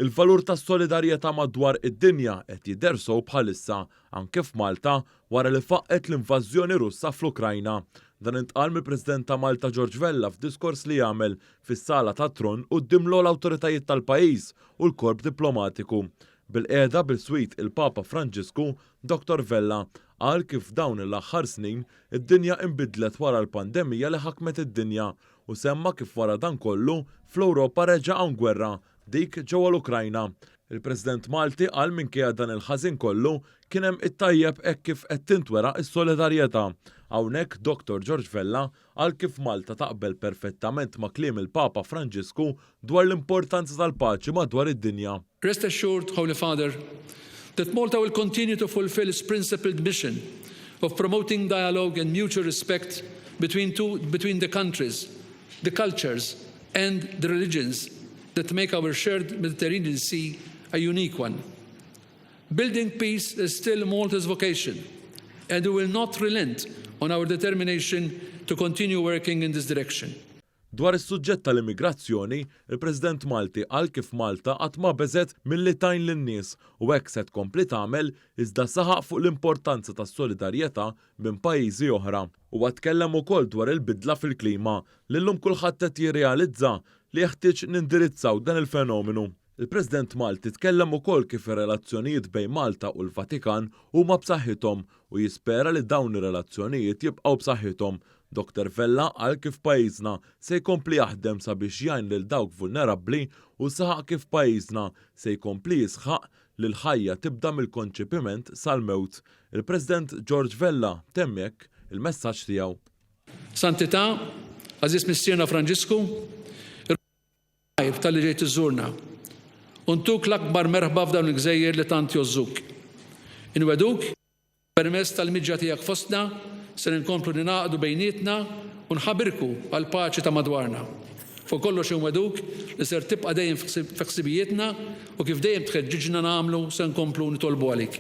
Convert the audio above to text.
Il-valur tas-solidarjetà madwar id-dinja qed jidher sew bħalissa, anke f'Malta, wara li faqqgħet l-invażjoni Russa fl-Ukrajna. Dan intqal mill-President ta' Malta George Vella f'diskors li għamel fis-Sala tat-Tron quddiem l-ogħla awtoritajiet tal-pajjiż u l-korp diplomatiku. Bilqiegħda biswit il-Papa Franġisku, Dottor Vella qal kif f'dawn l-aħħar snin id-dinja inbidlet wara l-pandemija li ħakmet id-dinja u semma kif wara dan kollu fl-Ewropa reġa' hawn gwerra dik ġewwa l-Ukrajna. Il-President Malti qal minkejja dan il-ħażin kollu kien hemm it-tajjeb hekk kif qed tintwera s-solidarjetà. Hawnhekk Dottor George Vella qal kif Malta taqbel perfettament ma' kliem il-Papa Franġisku dwar l-importanza tal-paċi madwar id-dinja. Rest assured, Holy Father, that Malta will continue to fulfill its principled mission of promoting dialogue and mutual respect between, two, between the countries, the cultures and the religions that make our shared Mediterranean Sea a unique one. Building peace is still Malta's vocation, and we will not relent on our determination to continue working in this direction. Dwar is-suġġett tal-immigrazzjoni, il-President Malti qal kif Malta qatt ma beżgħet milli tgħin lin-nies u hekk se tkompli tagħmel iżda saħaq fuq l-importanza tas-solidarjetà minn pajjiżi oħra. Huwa tkellem ukoll dwar il-bidla fil-klima li llum kulħadd qed jirrealizza li jeħtieġ nindirizzaw dan il-fenomenu. Il-President Malti tkellem ukoll kif ir-relazzjonijiet bejn Malta u l-Vatikan huma b'saħħithom u jispera li dawn ir-relazzjonijiet jibqgħu b'saħħithom. Dottor Vella qal kif pajjiżna se jkompli jaħdem sabiex jgħin lil dawk vulnerabbli u saħaq kif pajjiżna se jkompli jisħaq li l-ħajja tibda mill-konċepiment sal-mewt. Il-President George Vella temm hekk il-messaġġ tiegħu. Santità, għażiż Missierna Franġisku, Irrid talli ġejt iżżurna u ntuk l-akbar merħba f'dawn il-gżejjer li tant jgħożżuk. Inwegħduk li permezz tal-miġja tiegħek fostna ser inkomplu ningħaqdu bejnietna u nħabirku għall-paċi ta' madwarna. Fuq kollox inwegħduk li ser tibqa' dejjem fi ħsibijietna u kif dejjem tħeġġiġna nagħmlu se nkomplu nitolbu għalik.